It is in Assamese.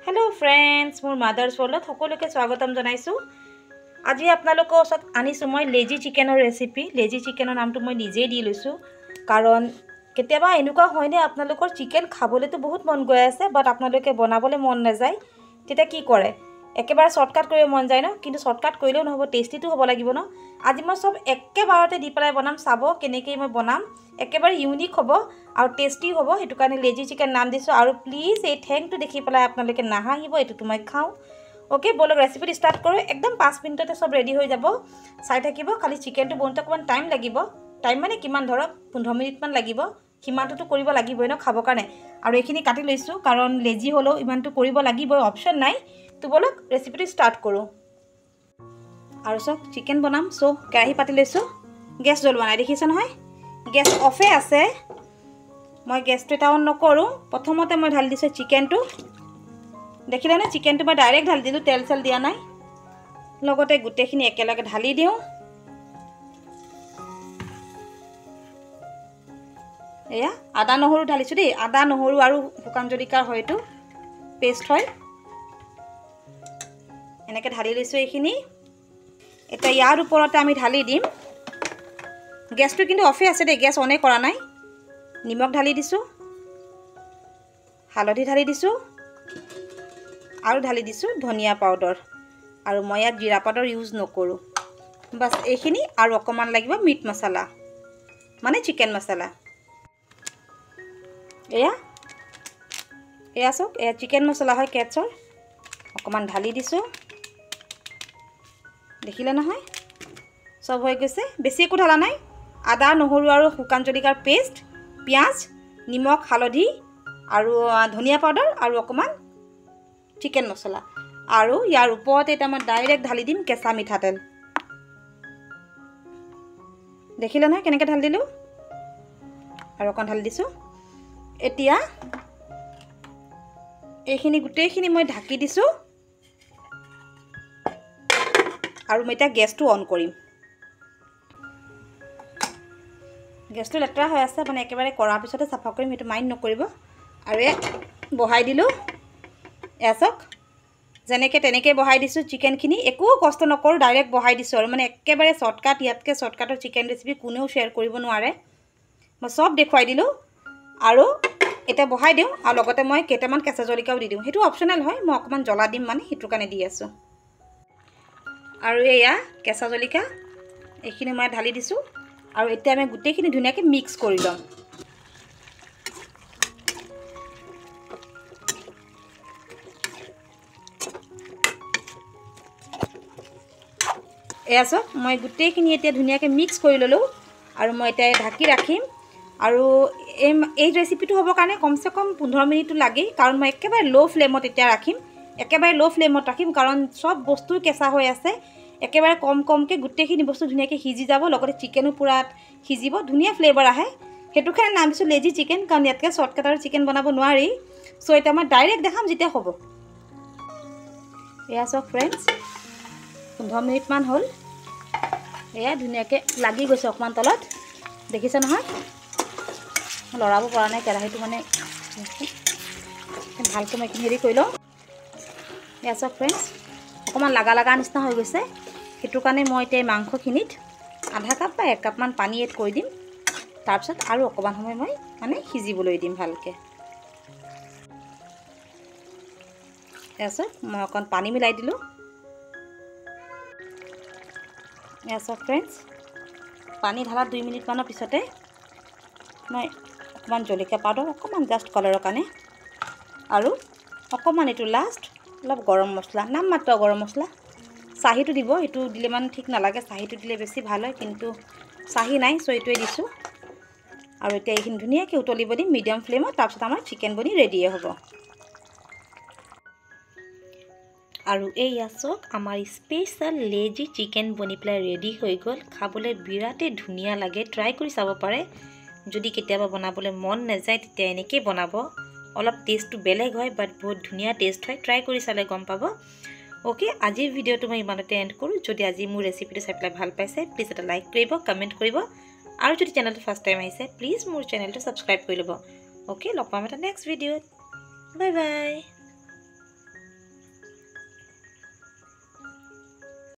হেল্ল' ফ্ৰেণ্ডছ, মোৰ মাদাৰ্ছ ৱৰ্ল্ডত সকলোকে স্বাগতম জনাইছোঁ। আজি আপোনালোকৰ ওচৰত আনিছোঁ মই লেজি চিকেনৰ ৰেচিপি। লেজি চিকেনৰ নামটো মই নিজেই দি লৈছোঁ, কাৰণ কেতিয়াবা এনেকুৱা হয়নে আপোনালোকৰ চিকেন খাবলৈতো বহুত মন গৈ আছে, বাট আপোনালোকে বনাবলৈ মন নাযায়। তেতিয়া কি কৰে, একেবাৰে শ্বৰ্টকাট কৰিব মন যায় ন, কিন্তু শ্বৰ্টকাট কৰিলেও নহ'ব, টেষ্টিটো হ'ব লাগিব ন। আজি মই চব একেবাৰতে দি পেলাই বনাম, চাব কেনেকৈ মই বনাম, একেবাৰে ইউনিক হ'ব আৰু টেষ্টি হ'ব। সেইটো কাৰণে লেজি চিকেন নাম দিছোঁ। আৰু প্লিজ এই ঠেংটো দেখি পেলাই আপোনালোকে নাহাঁহিব, এইটোতো মই খাওঁ। অ'কে, ব'লক ৰেচিপিটো ষ্টাৰ্ট কৰোঁ। একদম 5 মিনিটতে চব ৰেডি হৈ যাব, চাই থাকিব। খালি চিকেনটো বনোঁতে অকণমান টাইম লাগিব। টাইম মানে কিমান, ধৰক 15 মিনিটমান লাগিব। সিমানটোতো কৰিব লাগিবই ন খাবৰ কাৰণে। আৰু এইখিনি কাটি লৈছোঁ, কাৰণ লেজি হ'লেও ইমানটো কৰিব লাগিবই, অপশ্যন নাই। তো ব'লক ৰেচিপিটো ষ্টাৰ্ট কৰোঁ। আৰু চব চিকেন বনাম। চ' কেৰাহী পাতি লৈছোঁ, গেছ জ্বলোৱা নাই, দেখিছে নহয়, গেছ অফে আছে। মই গেছটো এটা অন নকৰোঁ। প্ৰথমতে মই ঢালি দিছোঁ চিকেনটো, দেখিলে নে? চিকেনটো মই ডাইৰেক্ট ঢালি দিলোঁ, তেল চেল দিয়া নাই। লগতে গোটেইখিনি একেলগে ঢালি দিওঁ। এয়া আদা নহৰু ঢালিছোঁ দেই, আদা নহৰু আৰু শুকান জলকীয়াৰ হয়তো পেষ্ট হয়। এনেকৈ ঢালি লৈছোঁ এইখিনি। এতিয়া ইয়াৰ ওপৰতে আমি ঢালি দিম, গেছটো কিন্তু অফে আছে দেই, গেছ অনে কৰা নাই। নিমখ ঢালি দিছোঁ, হালধি ঢালি দিছোঁ, আৰু ঢালি দিছোঁ ধনিয়া পাউডাৰ। আৰু মই ইয়াত জিৰা পাউডাৰ ইউজ নকৰোঁ। বাছ এইখিনি। আৰু অকণমান লাগিব মিট মছলা, মানে চিকেন মছলা। এয়া এয়া চাওক, এয়া চিকেন মছলা হয় কেটছৰ, অকণমান ঢালি দিছোঁ। দেখিলে নহয়, চব হৈ গৈছে। বেছি একো ঢালা নাই, আদা নহৰু আৰু শুকান জলকীয়াৰ পেষ্ট, পিঁয়াজ, নিমখ, হালধি আৰু ধনিয়া পাউডাৰ আৰু অকণমান চিকেন মছলা। আৰু ইয়াৰ ওপৰতে এতিয়া মই ডাইৰেক্ট ঢালি দিম কেঁচা মিঠাতেল। দেখিলে নহয় কেনেকৈ ঢালি দিলোঁ, আৰু অকণ ঢালি দিছোঁ। এতিয়া এইখিনি গোটেইখিনি মই ঢাকি দিছোঁ আৰু মই এতিয়া গেছটো অন কৰিম। গেছটো লেতেৰা হৈ আছে, মানে একেবাৰে কৰাৰ পিছতে চাফা কৰিম, সেইটো মাইণ্ড নকৰিব। আৰু ইয়াত বহাই দিলোঁ। এয়া চাওক, যেনেকৈ তেনেকৈ বহাই দিছোঁ চিকেনখিনি, একো কষ্ট নকৰোঁ, ডাইৰেক্ট বহাই দিছোঁ। আৰু মানে একেবাৰে শ্বৰ্টকাট, ইয়াতকৈ শ্বৰ্টকাটৰ চিকেন ৰেচিপি কোনেও শ্বেয়াৰ কৰিব নোৱাৰে। মই চব দেখুৱাই দিলোঁ। আৰু এতিয়া বহাই দিওঁ, আৰু লগতে মই কেইটামান কেঁচা জলকীয়াও দি দিওঁ, সেইটো অপশ্যনেল হয়, মই অকণমান জ্বলা দিম মানে সেইটো কাৰণে দি আছোঁ। আৰু এয়া কেঁচা জলকীয়া এইখিনি মই ঢালি দিছোঁ। আৰু এতিয়া আমি গোটেইখিনি ধুনীয়াকৈ মিক্স কৰি ল'ম। এয়া চাওক, মই গোটেইখিনি এতিয়া ধুনীয়াকৈ মিক্স কৰি ল'লোঁ। আৰু মই এতিয়া ঢাকি ৰাখিম। আৰু এই ৰেচিপিটো হ'বৰ কাৰণে কমচে কম 15 মিনিটটো লাগেই, কাৰণ মই একেবাৰে ল' ফ্লেমত এতিয়া ৰাখিম। একেবাৰে ল' ফ্লেমত ৰাখিম, কাৰণ চব বস্তু কেঁচা হৈ আছে। একেবাৰে কম কমকৈ গোটেইখিনি বস্তু ধুনীয়াকৈ সিজি যাব, লগতে চিকেনো পূৰা সিজিব, ধুনীয়া ফ্লেভাৰ আহে। সেইটো কাৰণে নাম দিছোঁ লেজি চিকেন, কাৰণ ইয়াতকৈ শ্বৰ্টকাট আৰু চিকেন বনাব নোৱাৰি। চ' এতিয়া মই ডাইৰেক্ট দেখাম যেতিয়া হ'ব। এয়া চাওক ফ্ৰেণ্ডছ, 15 মিনিটমান হ'ল। এয়া ধুনীয়াকৈ লাগি গৈছে অকণমান তলত, দেখিছে নহয়? লৰাব পৰা নাই কেৰাহীটো, মানে ভালকৈ মই এইখিনি হেৰি কৰি লওঁ। এয়া চাওক ফ্ৰেণ্ডছ, অকণমান লাগা লগা নিচিনা হৈ গৈছে। সেইটো কাৰণে মই এতিয়া এই মাংসখিনিত আধা কাপ বা 1 কাপমান পানী এড কৰি দিম। তাৰপিছত আৰু অকণমান সময় মই মানে সিজিবলৈ দিম ভালকৈ। এয়া চাওক, মই অকণ পানী মিলাই দিলোঁ। এয়া চাওক ফ্ৰেণ্ডছ, পানী ঢালা 2 মিনিটমানৰ পিছতে মই অকণমান জলকীয়া পাউডাৰ, অকণমান জাষ্ট কালাৰৰ কাৰণে, আৰু অকণমান এইটো লাষ্ট অলপ গৰম মছলা, নাম মাত্ৰ গৰম মছলা। চাহীটো দিব, এইটো দিলে মানে ঠিক নালাগে, চাহীটো দিলে বেছি ভাল হয়, কিন্তু চাহী নাই, চ' এইটোৱে দিছোঁ। আৰু এতিয়া এইখিনি ধুনীয়াকৈ উতলিব দিম মিডিয়াম ফ্লেমত। তাৰপিছত আমাৰ চিকেন বনি ৰেডিয়ে হ'ব। আৰু এইয়া চাওক, আমাৰ স্পেচিয়েল লেজি চিকেন বনি পেলাই ৰেডি হৈ গ'ল। খাবলৈ বিৰাটেই ধুনীয়া লাগে, ট্ৰাই কৰি চাব পাৰে। যদি কেতিয়াবা বনাবলৈ মন নাযায় তেতিয়া এনেকৈয়ে বনাব, অলপ টেষ্টটো বেলেগ হয়, বাট বহুত ধুনীয়া টেষ্ট হয়। ট্ৰাই কৰি চালে গম পাব। অ'কে, আজিৰ ভিডিঅ'টো মই ইমানতে এণ্ড কৰোঁ। যদি আজি মোৰ ৰেচিপিটো চাই পেলাই ভাল পাইছে, প্লিজ এটা লাইক কৰিব, কমেণ্ট কৰিব, আৰু যদি চেনেলটো ফাৰ্ষ্ট টাইম আহিছে, প্লিজ মোৰ চেনেলটো ছাবস্ক্ৰাইব কৰি ল'ব। অ'কে, লগ পাম এটা নেক্সট ভিডিঅ'ত। Bye bye.